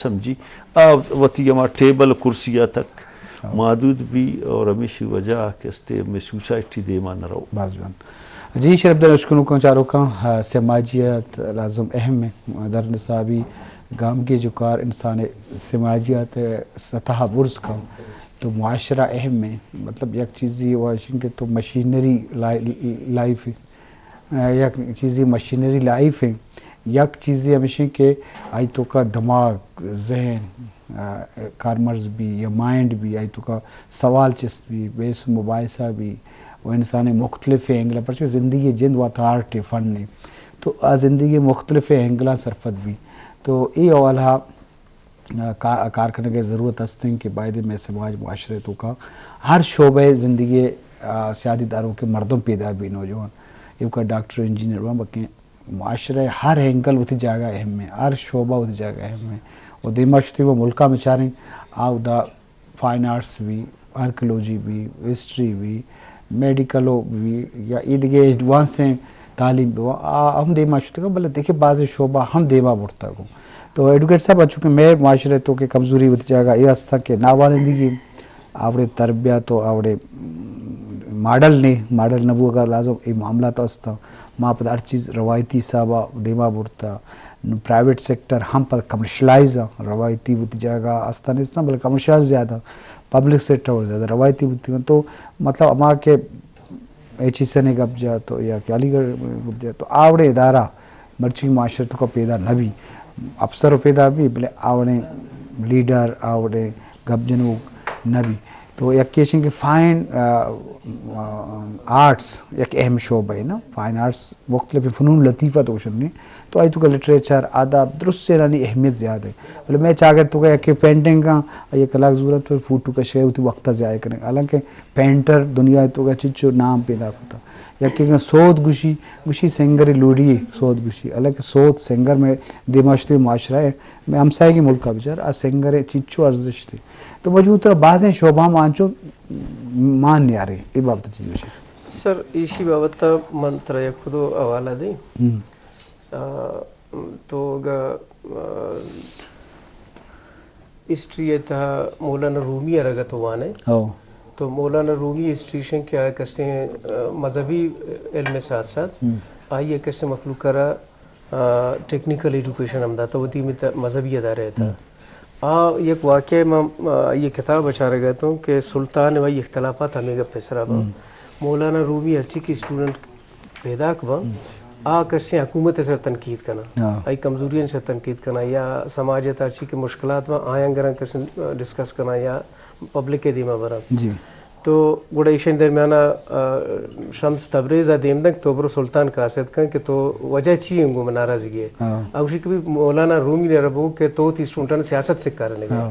سمجھی، آ وتی ہما ٹیبل کرسی ءَ تک ہاں۔ محدود بی اور ہمیشی وجہ کہ استے ہمے سوسائٹی دیما نہ رو۔ باز جوان۔ جی شرف دار اشکنوکاں چاروکاں، آ، سماجیات لازم اہم ہے۔ در نصابی گامگیج و کار انسان سماجیات سطح برز کن تو معاشرہ اہم ہے۔ مطلب یک چیزی واشنگ کہ تو مشینری لائی-، لائف ہے۔ آ، یک چیزی مشینری لائف ہیں، یک چیزی ہمیش ہیں کہ آئی توکا دماغ، ذہن، آ، کارمرز بی یا مائنڈ بی، آئی توکا سوال چست بی، بحث مباحثہ بی، و انسان مختلف اینگل، پرچہ زندگی جند و آرٹ فن نے، تو آ زندگی مختلف اینگلاں سرپد بی۔ تو اے حوالہ آ، کا-، کار کنگ ءِ ضرورت است انت کہ باید مئے سماج معاشرہ توکا ہر شعبہ زندگی، آ، سیادی داروکیں مردم پیدا بی، نوجوان، ایوکا ڈاکٹر، انجینئر، وان بکیں معاشرہ ہر اینگل وتی جاگہ اہم ہے، ہر شعبہ وتی جاگہ اہم ہے۔ و دیما شتی و ملکا بچاریں، آ اودا فائن آرٹس بی، آرکیالوجی بی، ہسٹری بی، میڈیکل بی، یا اے دگہ ایڈوانسیں تعلیم بی، آ ہم دیما شتگ، بلے دگہ بازیں شعبہ ہم دیما برتگ۔ تو ایڈوکیٹ صاحب، چونکہ مئے معاشرہ توکا کمزوری وتی جاگہ اے است کہ ناوانندگی، آوڑے تربیت و آوڑے ماڈل نے، ماڈل نہ بوگا لازم اے معاملات است۔ ما پد ہر چیز روایتی حسابا دیما برتا۔ نوں پرائیویٹ سیکٹر ہم پد کمرشلائز آ، روایتی وتی جاگہ آستان استان، بلکہ کمرشل زیادہ، پبلک سیکٹر زیادہ روایتی وتی۔ تو مطلب ہما کہ ایچ ای سن گپ جا تو یا کہ علی گڑھ گپ جا تو آوڑے ادارہ مرچی معاشرہ توکا پیدا نہ بی، افسر و پیدا بی، بلے آوڑے لیڈر، آوڑے گپ جنوک نہ بی۔ تو یک ایش انت کہ فائن، آ، آ، آرٹس یک اہم شعبہ ہے نا، فائن آرٹس مختلف فنون لطیفہ تو گوشن نے، تو آئی توکا لٹریچر، ادب، درستینانی اہمیت زیادہ ہے۔ بلے مئے چاگرد توکا یکے پینٹنگ کن، آئی کلاک زورا تو فوٹو کشے وتی وقت ضائع کریں۔ حالانکہ پینٹر دنیا توکا چچو نام پیدا کتا۔ یکے کن سوت گوشی، گوشی سنگر لوڑی سوت گوشی۔ حالانکہ سوت سنگر مئے دیما شتی معاشرہ ہے، مئے ہمسائگی ملکا بچار، آ سنگر چچو ارزشت ہے۔ تو مجبور ترا بازیں شعبہ ہم آنچو مان نیارے، اے بابت چیز بشے۔ سر، ایشی بابت من ترا یک دو حوالہ دیں۔ ہم۔ آ، تو اگہ، آ، ہسٹری ءِ تہا مولانا رومی ءَ را اگہ تو وانے، ہو۔ تو مولانا رومی ہسٹری شن کہ آ کسیں، آ، مذہبی علم ءِ ساتھ ساتھ ہم۔ آئی ءَ کسیں مخلوق ءَ را، آ، ٹیکنیکل ایجوکیشن ہم داتا، وتی مت-، مذہبی ادارہ ءِ تہا۔ ہم۔ آ یک واقعہ ما، آ، یہ کتاب اچارگ ءَ تو کہ سلطان و اختلافات ہمیں گپ ءِ سرا با۔ ہم۔ مولانا رومی ہرچی کہ اسٹوڈنٹ پیداک باں، ہم۔ آ کسیں حکومت ءِ سر تنقید کناں، ہاں۔ آئی کمزوریاں سر تنقید کناں، یا سماج ءِ تہا چی کہ مشکلات باں، آیاں گراں کسیں ڈسکس کناں یا پبلک ءِ دیما براں۔ جی۔ تو گڑا ایشانی درمیان ءَ، آ، شمس تبریز ءَ دیم دنت، تو برو سلطان قاصد کن کہ تو وجہ چی انگو من ناراضگی ہے۔ ہاں۔ آ گوشی کہ بھی مولانا رومی نے ربو کہ تو تی اسٹوڈنٹاں سیاست سکھارنے گئے۔ ہاں۔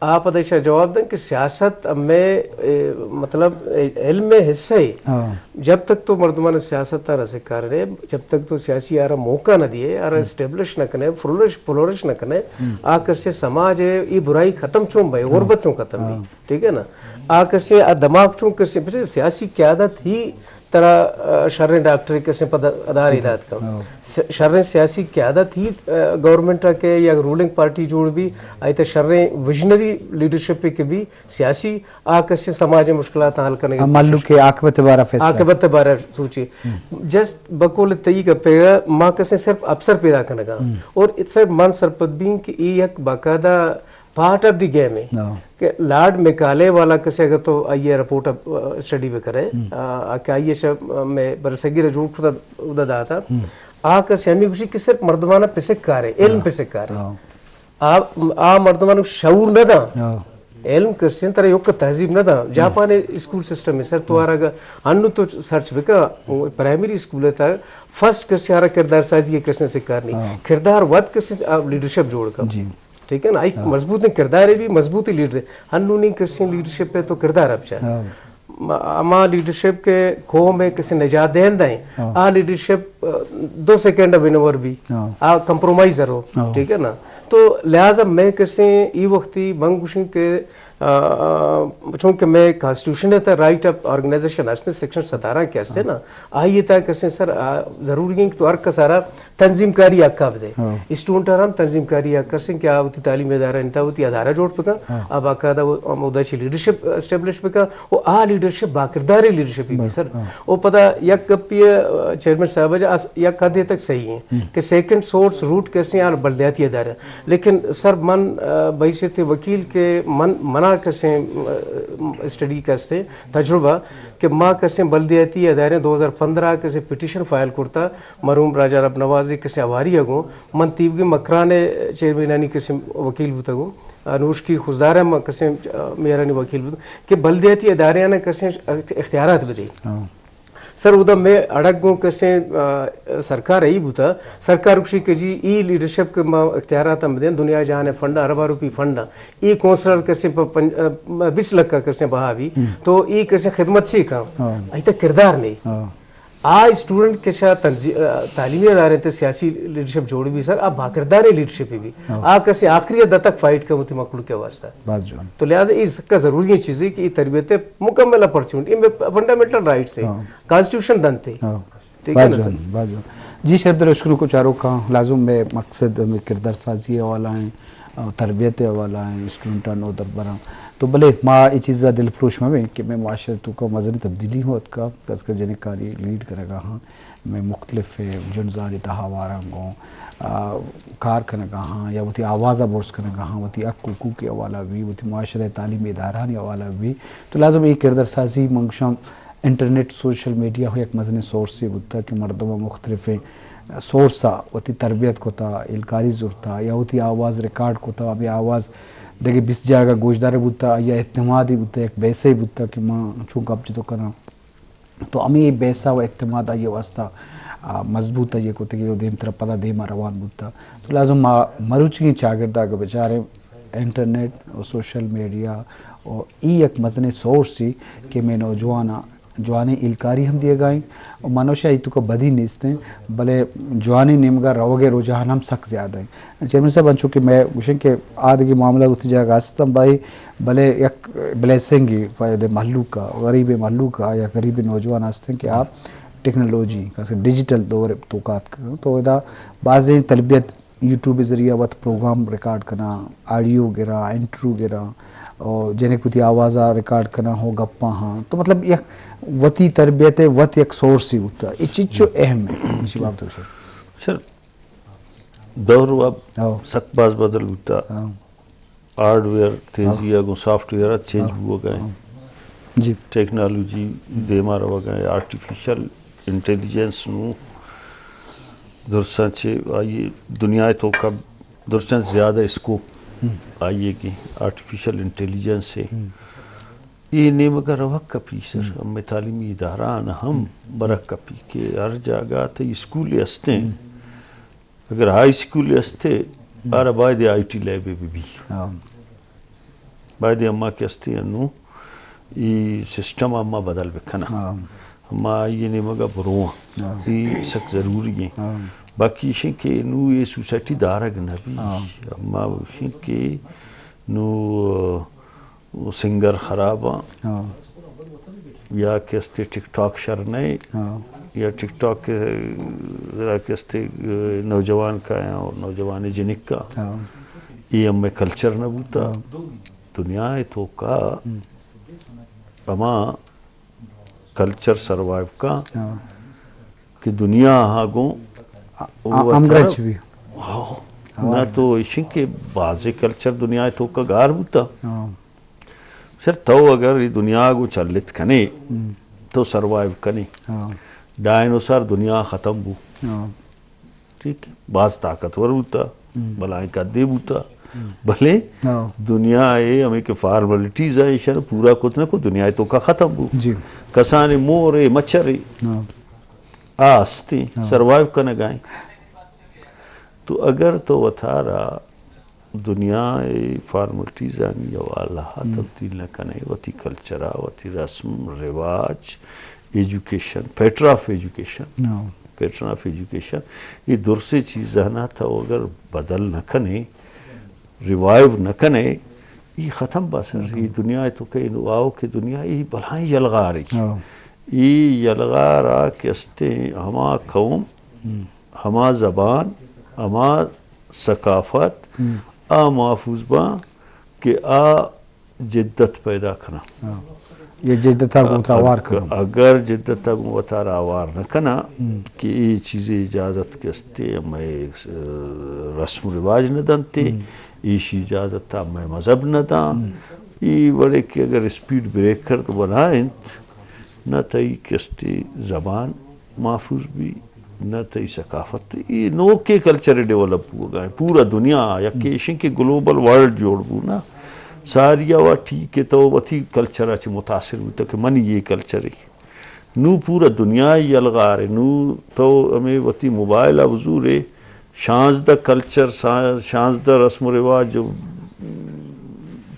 آ پدا ایشاں جواب دنت کہ سیاست مئے، اے، مطلب، اے، علم ءِ حصہ ہے۔ ہاں۔ جب تک تو مردمان سیاست ءَ نہ سکھارنے، جب تک تو سیاسی آرا موقع نہ دیے، آرا ہم۔ اسٹیبلش نہ کنے، فلورش، فلورش نہ کنے، ہم۔ آ کسے سماج ءِ اے برائی ختم چون بے، ہاں۔ غربت چون ختم بے۔ ہاں۔ ٹھیک ہے نا؟ آ کسے آ دماغ چون کسے، پچھے سیاسی قیادت ہی ترا، آ، شریں ڈاکٹرے کسیں پد ادارے دات کن۔ ہاں۔ س-، شریں سیاسی قیادت ہی، آ، گورنمنٹ ءَ کہ یا رولنگ پارٹی جوڑ بی، آئی تہ شریں ویژنری لیڈرشپ کہ بی، سیاسی آ کسیں سماج ءِ مشکلات حل کنگ ءَ ہاں، کوشش مہلوک ءِ عاقبت ءِ بارا فیصلہ۔ عاقبت ءِ بارا سوچے۔ ہم۔ جسٹ بقول تئی گپے ما کسیں صرف افسر پیدا کنگا۔ ہم۔ اور صرف من سرپد بین کہ اے یک باقاعدہ پارٹ آف دی گیم ہے۔ ہاں۔ کہ لارڈ میکالے والا کسے اگر تو آئی ءِ رپورٹ ءَ، آ، اسٹڈی بہ کرے، ہم۔ آ، کہ آئی ءَ شہ، آ، مئے برصغیر ءَ جوڑ کتا، ادا داتا۔ ہم۔ آ کسے ہمیں گوشی کہ صرف مردمانہ پسک کارے، علم ہاں۔ پسک کارے۔ ہاں۔ آ، آ مردمانہ شعور نہ دا۔ ہاں۔ علم کسے ترا یک تہذیب نہ دا۔ ہم۔ جاپان ءِ اسکول سسٹم ہے سر، تو ہم۔ آرا گا انو تو سرچ بکا، پرائمری اسکول ہے تا، فرسٹ کسے آرا کردار سازی ہے کسے سکار نہیں۔ ہاں۔ کردار وت کسے آ لیڈرشپ جوڑ کا۔ جی۔ ٹھیک ہے نا، ایک ہاں۔ مضبوط کردار ہے بھی، مضبوط لیڈر ہے۔ ہنو نہیں کسے لیڈرشپ ہے تو کردار اب چاہے۔ ہاں۔ ما-، ہما لیڈرشپ کہ قوم ءِ کسے نجات دہندہ ہیں، ہاں۔ آ لیڈرشپ، آ، دو سیکنڈ ءَ ونور بی، ہاں۔ آ کمپرومائز ءَ رو، ہاں۔ ٹھیک ہے نا؟ تو لہذا مئے کسے ای وقتی من گوشیں کہ آ، چونکہ مئے کانسٹیٹیوشن ءِ تہ رائٹ آف آرگنائزیشن ہستیں، سیکشن ستارہ کہ ہستیں نا، آئی ءِ تہ کسیں سر، آ، ضروری ایں کہ تو ہر کسارا تنظیم کاری حق ءَ بدے۔ ہاں۔ اسٹوڈنٹ ءَ ہم تنظیم کاری حق ہستیں کہ آ وتی تعلیمی ادارہ انت، وتی ادارہ جوڑ بکن، ہاں۔ آ باقاعدہ وہ ہمودا چہ لیڈرشپ اسٹیبلش بکن، و آ لیڈرشپ باکرداریں لیڈرشپ بی بس، سر۔ ہاں۔ و پدا یک گپی، آ، چیئرمین صاحب جا، آ، یک حدے تک صحیح ایں، ہم۔ کہ سیکنڈ سورس روٹ کسیں آ بلدیاتی ادارہ۔ لیکن سر من، آ، بحیثیت وکیل کہ من، منا کسیں، آ، اسٹڈی کستے تجربہ کہ ما کسیں بلدیاتی ادارے دو ہزار پندرہ کسیں پٹیشن فائل کرتا، مرحوم راجہ رب نوازی کسیں ہواری ءَ گوں، من تیوگیں مکران ءِ چیئرمینانی کسیں وکیل بوتگوں، آ، نوشکی خضدار ءَ من کسیں، آ، میئرانی وکیل بوتگوں کہ بلدیاتی اداریاں کسیں اخت-، اختیارات بدے۔ ہاں۔ سر، اودا مئے اڑگ گوں کسیں، آ، سرکار ای بوتا، سرکار گوشی کہ جی ای لیڈرشپ کہ ما اختیارات ہم بدیں، دنیا جہان ءِ فنڈ، ارباں روپی فنڈ، ای کونسلر کسیں پہ پنج-، آ، بیس لکھ کا کسیں بہا بی، ہم۔ تو ای کسیں خدمت چی کن؟ ہاں۔ ای تا کردار نہیں۔ ہاں۔ آ اسٹوڈنٹ کہ شا تنظی-، آ، تعلیمی ادارے تے سیاسی لیڈرشپ جوڑ بی سر، آ باکرداریں لیڈرشپ بی۔ ہاں۔ آ کسیں آخری حد تک فائٹ کن وتی مخلوق ءِ واسطہ۔ باز جوان۔ تو لہذا اے سکا ضروری ایں چیزے کہ اے تربیت مکمل اپرچونٹی، اے فنڈامنٹل رائٹس ایں، ہاں۔ کانسٹیٹیوشن دنتے۔ ہاں۔ ٹھیک ہے باز نا جوان، سر؟ باز جوان۔ جی شر، در اشکنوک ءُ چاروکاں، لازم مئے مقصد ہمے کردار سازی ءِ حوالہ ایں، آ، تربیت ءِ حوالہ ایں، اسٹوڈنٹاں نودربراں۔ تو بلے ما اے چیز ءَ دلپروش مہ بیں کہ مئے معاشرہ ءِ توکا مزنیں تبدیلی ہوں اتکا، خاص کر جنکانی لیڈ کنگا ہاں، مئے مختلف جنزانی تہا ہواران گوں، آ، کار کنگا ہاں یا وتی آواز ءَ برز کنگا ہاں، وتی حق حقوق ءِ حوالہ بی، وتی معاشرہ ءِ تعلیمی ادارہانی حوالہ بی، تو لازم اے کردار سازی من گوشاں انٹرنیٹ، سوشل میڈیا ہو یک مزنیں سورسے بوتا کہ مردم مختلفیں سورس ءَ وتی تربیت کتا، ہیلکاری زرتا یا وتی آواز ریکارڈ کتا، ہمے آواز دگہ بیست جاگہ گوشدار بوتا، آئی ءَ اعتمادی بوتا، یک بیسے بوتا کہ من چون گپ جتو کناں۔ تو ہمے بیسا و اعتماد آئی ءِ واسطہ، آ، مضبوط آئی ءَ کتگی و دیمترا پدا دیما روان بوتا۔ تو لازم ما مروچیگیں چاگرد ءَ اگہ بچاریں، انٹرنیٹ و سوشل میڈیا و ای یک مزنیں سورسے کہ مئے نوجواناں جوانیں ہیلکاری ہم دیگا ایں و من وشاں ای توکا بدی نیست ایں، بلے جوانیں نیمگا روگ ءِ رجحان ہم سک زیادہ ایں۔ چیئرمین صاحب، انچو کہ مئے گوشیں کہ آ دگہ معاملہ وتی جاگہ است ایں بھائی، بلے یک بلیسنگ ایں فائدہ مہلوک ءَ، غریب مہلوک ءَ یا غریب نوجوان ہستیں کہ آ ٹیکنالوجی، خاص کر ڈیجیٹل دور ءِ توکا اتکگ، تو ادا بازیں تربیت یوٹیوب ءِ ذریعہ وت پروگرام ریکارڈ کناں، آڈیو گراں، انٹرویو گراں، اور جنک وتی آواز ءَ ریکارڈ کناں، ہو گپاں ہاں۔ تو مطلب یک وتی تربیت ءِ وت یک سورسے بوتا۔ اے چچو اہم ایں، اسی بابت ءَ سر۔ سر، دور و اب ہاں۔ سک باز بدل بوتا۔ ہاں۔ ہارڈ ویئر تیزی ہاں۔ ءَ گوں سافٹ ویئر ءَ چینج ہاں۔ بوگ ءَ ایں۔ ہاں۔ جی۔ ٹیکنالوجی دیما روگ ءَ ایں، آرٹیفیشل انٹیلیجنس نوں درساں چہ آئی دنیا ءِ توکا درساں زیادہ اسکوپ ہم۔ آئی ءَ کہ آرٹیفیشل انٹیلیجنس ءِ۔ ہم۔ اے نیمگ ءَ روگ کپی سر، ہم۔ ہمے تعلیمی ادارہاں ہم برگ کپی کہ ہر جاگہ تئی اسکول ہستیں۔ ہم۔ اگر ہائی اسکول استے، ہم۔ آرا باید آئی ٹی لیب بہ بی۔ ہاں۔ باید اما کہ استے انو ای سسٹم اما بدل بکناں۔ ہاں۔ اما آئی نیمگا برواں۔ ہاں۔ ای سک ضروری ایں۔ ہاں۔ باقی ایشیں کہ نو ای سوسائٹی دارگ نہ بی۔ ہاں۔ اما ایشیں کہ نو سنگر خراب آں۔ ہاں۔ یا کہ استے ٹک ٹاک شر نئے۔ ہاں۔ یا ٹک ٹاک ذرا کہ استے نوجوان کا یا نوجوان جنک کا۔ ہاں۔ اے ہمے کلچر نہ بوتا۔ ہاں۔ دنیا ءِ توکا ہم۔ ہما کلچر سروائیو کا ہاں۔ کہ دنیا ہا گوں آ-، آ-، ہمگرنچ بی۔ ہاں۔ ہاں۔ نہ تو ایشی کہ بازیں کلچر دنیا ءِ توکا گار بوتا۔ ہاں۔ سر، تو اگر اے دنیا گوں چلت کنے، ہم۔ تو سروائیو کنے۔ ہاں۔ ڈائنوسار دنیا ختم بو۔ ہاں۔ ٹھیک، باز طاقتور بوتا، ہم۔ بلائیں قدے بوتا۔ ہم۔ بلے ہاں۔ دنیا ءِ ہمے کہ فارملٹیز ءَ ایشاں پورا کت نہ کو، دنیا ءِ توکا ختم بو۔ جی۔ کسانیں مورے، مچھرے، ہاں۔ آ ہستیں، ہاں۔ سروائیو کنگا ایں۔ تو اگر تو وتارا دنیا ءِ فارملٹیزانی حوالہ ءَ ہم۔ تبدیل نہ کنے، وتی کلچر ءَ، وتی رسم رواج، ایجوکیشن، پیٹرن آف ایجوکیشن، ہاں۔ پیٹرن آف ایجوکیشن، اے درسیں چیزاں تو اگر بدل نہ کنے، ریوائیو نہ کنے، ای ختم با سر، ای دنیا تو کہ نو آؤ کہ دنیا ای بلائیں یلغاری۔ ہاں۔ ای یلغارا کہ استے ہما قوم، ہم۔ ہما زبان، ہما ثقافت، ہم۔ آ محفوظ با کہ آ جدت پیدا کناں۔ ہاں۔ یہ جدت آ گوں وتا ہوار کناں۔ اگر جدت آ گوں وتارا ہوار نہ کناں ہم۔ کہ اے چیزے اجازت کہ استے، مئے، اه، رسم و رواج نہ دنتے، ہم۔ ایشی اجازت آ مئے مذہب نہ داں۔ ہم۔ ای وڑے کہ اگر اسپیڈ بریکر تو بنا انت، نہ تئی کہ استے زبان محفوظ بی، نہ تئی ثقافت۔ اے نوکیں کلچر ڈیولپ بوگا ایں۔ پورا دنیا یک ایشیں کہ گلوبل ورلڈ جوڑ بو نا۔ ساری وا ٹھیک ہے، تو وتی کلچر چ متاثر بوتا کہ منی یہ کلچر ہے۔ نو پورا دنیا یلغار ہے۔ نو تو ہمیں وتی موبائل ء بزورے، شانزدہ کلچر، سا-، شانزدہ رسم و رواج،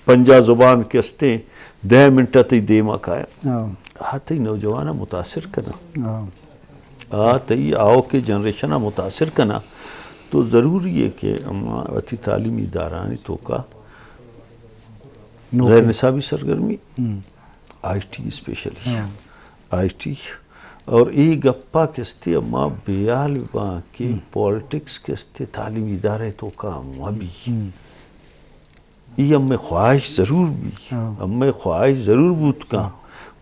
پنجاہ زبان کہ استیں، دہ منٹ تئی دیما کایا۔ ہاں۔ آ تئی نوجوان متاثر کنا۔ ہاں۔ آ تئی آؤکیں جنریشن ء متاثر کناں، تو ضروری ہے کہ ہم وتی تعلیمی ادارہانی توکا نوکری۔ غیر نصابی سرگرمی، ہم۔ آئی ٹی اسپیشلی، ہاں۔ آئی ٹی، اور ای گپا کستے ہما بیال باں کہ ہم۔ پالیٹکس کستے تعلیمی ادارہ توکا مبی۔ ہم۔ ای ہمے خواہش ضرور بی، ہاں۔ ہمے خواہش ضرور بوت کن، ہاں۔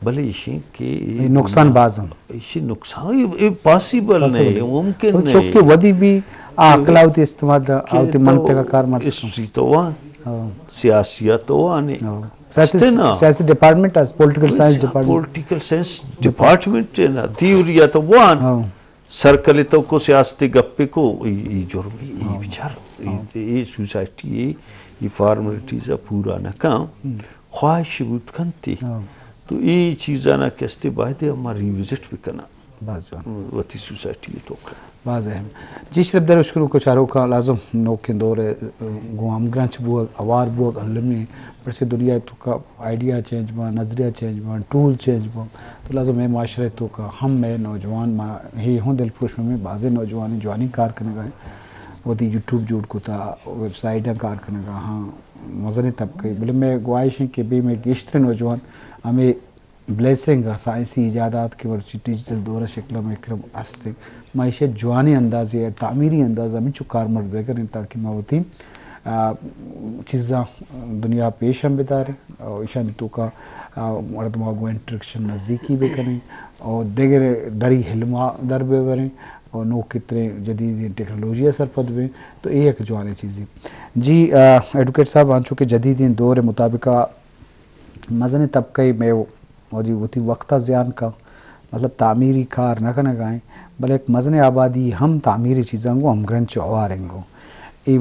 بلے ایشیں کہ اے اے نقصان دنیا باز ہم۔ ایشی نقصان، اے، اے پاسیبل پاسیبل نہیں، نہیں۔ ممکن اور نہیں۔ چونکہ ودی بھی آ کہ عقل آوتی استعمال دا، کہ آوتی تو منطقہ کار مرز کن۔ ہسٹری تو وان، ہاں۔ سیاسیات تو وان، ہاں۔ سیاسی، استے نا۔ سیاسی ڈپارٹمنٹ اس، political science department. Political science department ہے نا، تھیوری تو وان۔ ہاں۔ سرکل تو کو سیاستی گپے کو، ای، ای جرم، ای، ای ہاں۔ بچار، ای، ہاں۔ ای سوسائٹی، ای، ای فارملٹیز پورا نہ کن، ہم۔ خواہش بوت کنتی۔ ہاں۔ تو ای چیزانا کستے باید ہما ریوزٹ بکناں۔ باز جوان۔ وتی سوسائٹی تو کن۔ باز اہم۔ جی شرف در اشکر کو چارو کا لازم نوکیں دور گوں ہمگرنچ بوگ، اوار بوگ المی، پرچہ دنیا تو کا آئیڈیا چینج باں، نظریہ چینج باں، ٹول چینج باں، تو لازم ہے معاشرہ تو کا ہم میں نوجوان ما ہی ہوں دلپروش میں بازیں نوجوان جوانی کار کنگا ہیں، وتی یوٹیوب جوڑ کتا، ویب سائٹاں کار کنگا ہاں، مزنیں طبقے، بلے میں گواہش ہیں کہ بے میں گیشتر نوجوان ہمیں بلیسنگ ء سائنسی ایجادات کہ مرچی ڈیجیٹل دور ء شکل ء مئے کرا است انت، ما ایشی ء جوانیں اندازے ء تعمیری انداز ء ہمینچو کارمرز بہ کنیں تاکہ ما وتی، آ، چیزاں دنیا ء پیش ہم بداریں اور ایشانی توکا، آ، مردم ء گوں انٹریکشن نزیکی بہ کنیں اور دگہ دری علم ء در بہ بریں اور نوکیں تریں جدیدیں ٹیکنالوجی ء سرپد بیں تو اے یک جوانیں چیزے۔ جی، آ، ایڈوکیٹ صاحب، انچو کہ جدیدیں دور ء مطابق ء مزنیں طبقہ ء مئے وتی، وتی وقت ء زیان کن، مطلب تعمیری کار نہ کنگ ء انت، بلے یک مزنیں آبادی ہم تعمیری چیزاں گوں ہمگرنچ ء ہوار انت گوں۔ اے،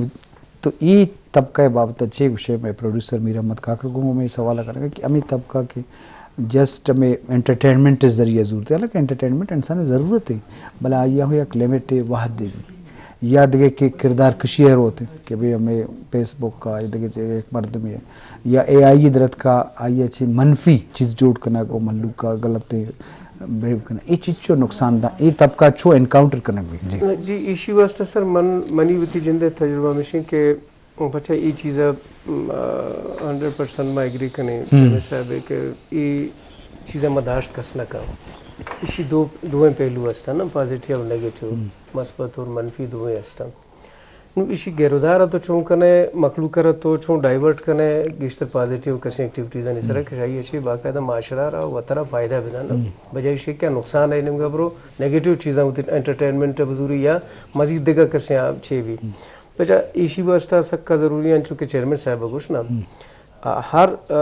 تو اے طبقہ ء بابت ء چے گوشے؟ مئے پروڈیوسر میر احمد کاکڑ گوں ہمے سوال ء کنگ ء کہ ہمے طبقہ کہ جسٹ ہمے انٹرٹینمنٹ ء ذریعہ زورت، حالانکہ انٹرٹینمنٹ انسان ء ضرورت ہے، بلے آئی ء یک لمٹ ء وحد ء یا دگہ کہ کردار کشی ء روت کہ بھئی ہمے فیس بک ء یا دگہ یک مردمے ء یا اے آئی درتکا آئی ء چہ منفی چیز جوڑ کنگ و مھلوک ء غلط بیہیو کنگ، اے چیز چو نقصان دہ، اے طبقہ چو انکاؤنٹر کنگ بیت؟ جی۔ جی، ایشی واسطہ سر من، منی وتی جند ء تجربہ مشیں کہ پچا اے چیز ء، م، آ، ہنڈریڈ پرسنٹ ما ایگری کنیں ہم۔ چیئرمین صاحب ء کہ اے چیز ء ما داشت کس نہ کن۔ ایشی دو، دوئیں پہلو ہستن نا، پازیٹیو اور نیگیٹو، ہم۔ مثبت اور منفی دوئیں ہستن۔ نو ایشی گرودار ء تو چون کنے، مخلوق ء را تو چون ڈائیورٹ کنے، گیشتر پازیٹیو کسیں ایکٹیویٹیز آنی سرا ہم۔ کہ شاہی اچھی باقاعدہ معاشرہ را وطن ء فائدہ بدن۔ ہم۔ بجائے ایشی کہ نقصان ہے نمگا برو، نیگیٹو چیزاں ہوتی انٹرٹینمنٹ ء بزوری یا مزید دگہ کسیں آ چے بھی۔ ہم۔ بچا ایشی واسطہ سکا ضروری ہیں، چونکہ چیئرمین صاحب گوش نا، ہم۔ آ، ہر، آ،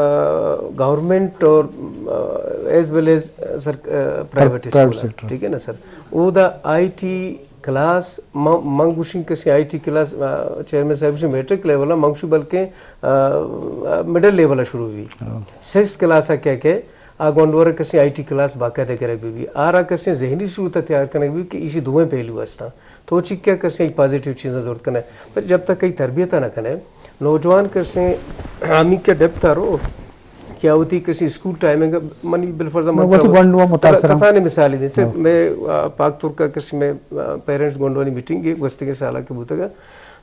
گورنمنٹ اور، آ، ایز ویل ایز سر، آ، پرائیویٹ پرائیویٹ اسکول، سیکٹر۔ ٹھیک ہے نا سر؟ او دا آئی ٹی کلاس، م-، من گوشیں کسی آئی ٹی کلاس، آ، چیئرمین صاحب گوشیں میٹرک لیول ہے، من گوشیں بلکہ، آ، آ، مڈل لیول ہے شروع بھی۔ ہاں۔ سکس کلاس ہے کیا کہ آ گونڈو ء را کسیں آئی ٹی کلاس باقاعدہ گرگ بہ بی، آ را کسیں ذہنی صورت ء تیار کنگ بہ بی کہ ایشی دوئیں پہلو ہستاں، تو چی کیا کسیں پازیٹیو چیزاں زرت کنے۔ پر جب تک کئی تربیت ء نہ کنے، نوجوان کسیں ہمی کہ ڈیپتھ ء رو کہ آ وتی کسیں اسکول ٹائمنگ ء منی بالفرض من وتی گونڈو ء متاثر ہاں۔ کسانیں مثالے دیں سر، ہاں۔ میں، آ، پاک ترک ء کسیں میں، آ، پیرنٹس گونڈوانی میٹنگ گوستگیں سال ء کہ بوتگ ء،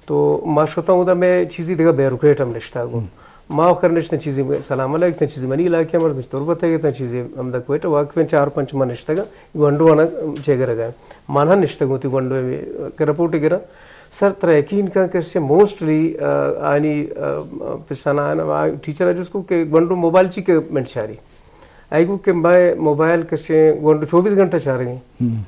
تو ما شتاں اودا میں چیزی دگہ بیوروکریٹ ہم نشتگ۔ ہم۔ ما آخر نشتن چیزی، سلام علیک، تن چیزی منی علاقے مردم تربت ہے، تن چیزی ہمدا کوئٹہ واقف ہیں، چار پنچ من نشتگا، گونڈو آنا چے گرگا۔ من ہم نشتگوں تی گونڈو میں، کہ رپورٹ گرا۔ سر ترا یقین کن کہ سے موسٹلی، آ، آنی، آ، پسانا آنا، آ، ٹیچر جس کو کہ گونڈو موبائل چی کہ منٹ چاری۔ آئی گو کہ میں موبائل کسے گونڈو چوبیس گھنٹہ چارگیں۔ ہم۔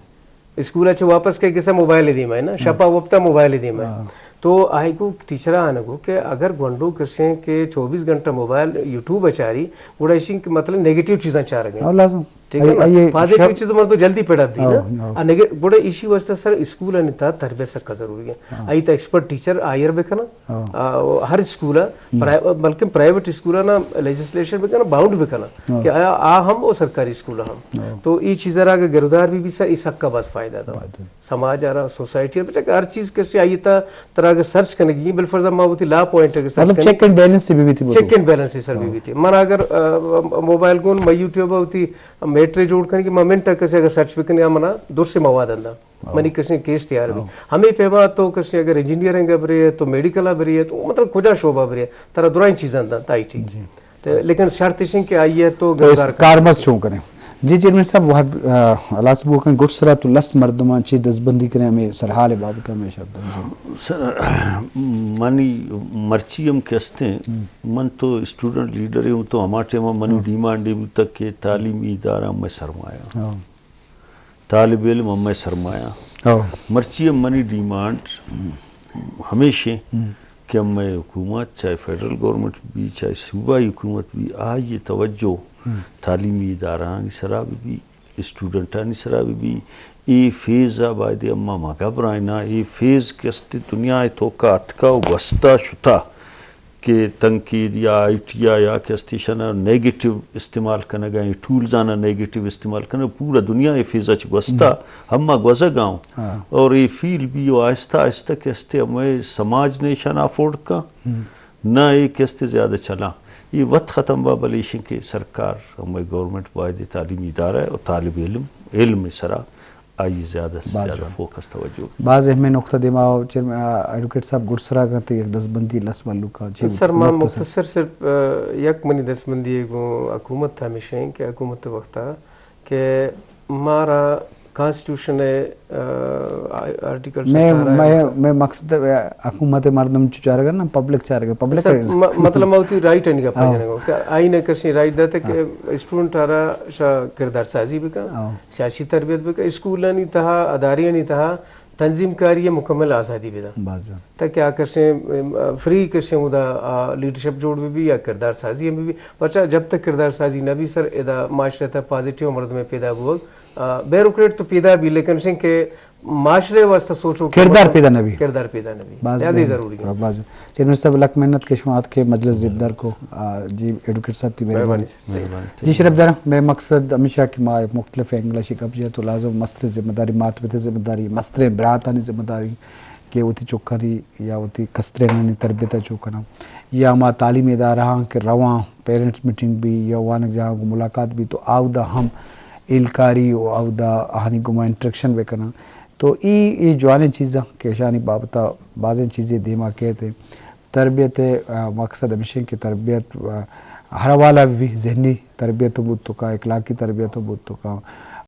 اسکول چہ واپس کئے کسا موبائل دیما ہے نا، ہم۔ شپا وپتا موبائل دیما ہے۔ ہاں۔ تو آئی گو ٹیچر آنا گو کہ اگر گونڈو کسے کہ چوبیس گھنٹہ موبائل یوٹیوب چاری، گڑا اسی کہ مطلب نیگیٹو چیزاں چارگیں۔ ہاں، لازم۔ ٹھیک ہے آئی، نا؟ آئی پازیٹو شپ- چیز مردم جلدی پیڑا بھی ہاں، نا۔ ہاں۔ آ نگے-، گڑا اسی واسطہ سر اسکول نے تا تربیت سکا ضروری ہے۔ ہاں۔ آئی تا ایکسپرٹ ٹیچر آئیر بکنا۔ ہاں۔ آ، ہر اسکول ہے، ہم۔ پرائے-، بلکہ پرائیویٹ اسکول ہے نا، لیجسلیشن بکنا، باؤنڈ بکنا۔ ہاں۔ کہ آیا آ ہم او سرکاری اسکول ہم۔ ہاں۔ تو ای چیز را اگر گرودار بھی بھی سر، ای سکا باز فائدہ دا۔ فائدہ۔ سماج آرا، سوسائٹی آرا، بچہ ہر چیز کسے آئی تا ترا اگر سرچ کنگی، بالفرض ما وتی لا پوائنٹ اگر سرچ مطلب کنگی۔ چیک اینڈ بیلنس سے بھی بیتی چیک بتو۔ اینڈ بیلنس سے سر بھی ہاں۔ بیتی۔ من اگر، آ، موبائل گون، میں یوٹیوب وتی میٹرے جوڑ کنگی، میں منٹ کسے اگر سرچ بکنی، آ منا درست مواد اندا۔ ہاں۔ منی کسے کیس تیار بھی۔ ہاں۔ ہمیں پیما تو کسے اگر انجینئرنگ بری ہے، تو میڈیکل بری ہے، تو مطلب کجا شعبہ بری ہے، ترا درائیں چیزاں دا، آئی ٹی۔ جی۔ تو لیکن شرط اش کہ آئی ہے تو تو اس گردار کار مس چون کریں۔ جی چیئرمین صاحب، وہد، آ، ہلاس بو کن گڈ سرا تو لس مردمان چی دزبندی کریں، ہمیں سرحال بابت ہمیں شرط۔ جی۔ سر، منی مرچی ہم کہ ہستیں، ہم۔ من تو اسٹوڈنٹ لیڈر ہوں، تو ہما ٹائم منی ہم۔ ڈیمانڈ یہ بوتا کہ تعلیمی ادارہ میں سرمایہ۔ ہاں۔ طالب علم ہمے سرمایہ۔ ہاں۔ مرچی ہم منی ڈیمانڈ ہمیش ایں ہم۔ کہ ہمے حکومت، چاہے فیڈرل گورنمنٹ بھی، چاہے صوبائی حکومت بھی، آئی توجہ ہم۔ تعلیمی ادارہانی سرا بھی بھی، اسٹوڈنٹانی سرا بھی بھی، اے فیز آ بایدے اما ما گھبرائیں نا، اے فیز کہ است دنیا توکا اتکا و گوستا شتا۔ کہ تنقید یا آئی ٹی آ یا کہ استیشن ء نیگیٹو استعمال کنگ ء، ٹولز آناں نیگیٹو استعمال کنگ، پورا دنیا اے فیز ء چہ گوستا ہم۔ ہما گوزگ ء اوں۔ ہاں۔ اور اے فیل بھی و آہستہ آہستہ کہ استے ہمے سماج نے ایشان افورڈ کن، ہم۔ نہ اے کہ استے زیادہ چلاں۔ اے وت ختم با، بلے ایشن کہ سرکار ہمے گورنمنٹ باید تعلیمی ادارہ اور طالب علم، علم سرا آئی زیادہ سے باز زیادہ جوان۔ فوکس توجہ۔ باز اہمیں نقطہ دیما چیئرمین، آ، ایڈوکیٹ صاحب گڈسرا کنت یک دزبندی لس ملوکا چی سر، ما مختصر۔ مختصر صرف، آ، یک منی دزبندی گوں حکومت ہمیش ایں کہ حکومت وقتا کہ مارا کانسٹیٹیوشن ء، آ، آرٹیکل میں، ستارہ میں، میں مقصد، آ، حکومت مردم چو چارگ ء نا، پبلک چارگ ء، پبلک سر، م-، مطلب ما وتی رائٹ انی گپا ہاں۔ جنگ ء کہ آئین ء کسیں رائٹ داتے کہ ہاں۔ اسٹوڈنٹ آرا شا کردار سازی بکن۔ ہاں۔ سیاسی تربیت بکن، اسکولانی تہا، ادارہانی تہا تنظیم کاری ء مکمل آزادی بدن۔ باز جوان۔ تاکہ آ کسیں، ام، فری کسیں اودا، آ، لیڈرشپ جوڑ بہ بی یا کردار سازی ہم بہ بی۔ پرچا جب تک کردار سازی نہ بی سر، ادا معاشرہ تہا پازیٹیو مردمے پیدا بوگ، آ، بیوروکریٹ تو پیدا بی، لیکن شن کہ معاشرے واسطہ سوچو کہ کردار مطلب پیدا نہ بی۔ کردار پیدا نہ بی۔ باز زیادہ جوان۔ ضروری ہے۔ باز جوان۔ چیئرمین صاحب، لک محنت کہ شما اتکے مجلس زیبدار کو، آ، جی ایڈوکیٹ صاحب تی مہربانی۔ مہربانی۔ جی شرف دارم، مئے مقصد ہمیشہ کہ ما مختلف اینگل ء شی گپ جت و لازم مستریں ذمہ داری، مات پت ء ذمہ داری، مستریں براتانی ذمہ داری کہ وتی چکانی یا وتی کسترینانی تربیت ء چو کناں یا ما تعلیمی ادارہاں کہ رواں، پیرنٹس میٹنگ بی یا وانگجاہاں گوں ملاقات بی تو آودا ہم ہیلکاری و آودا آہانی گوما انٹریکشن بہ کناں۔ تو ای، ای جوانیں چیزاں کہ اشانی بابت ء بازیں چیزے دیما کیت۔ تربیت ء، آ، مقصد ہمیش انت کہ تربیت، آ، ہر حوالہ بہ بی، ذہنی تربیت ہم بوت کنت، اخلاقی تربیت ہم بوت کنت،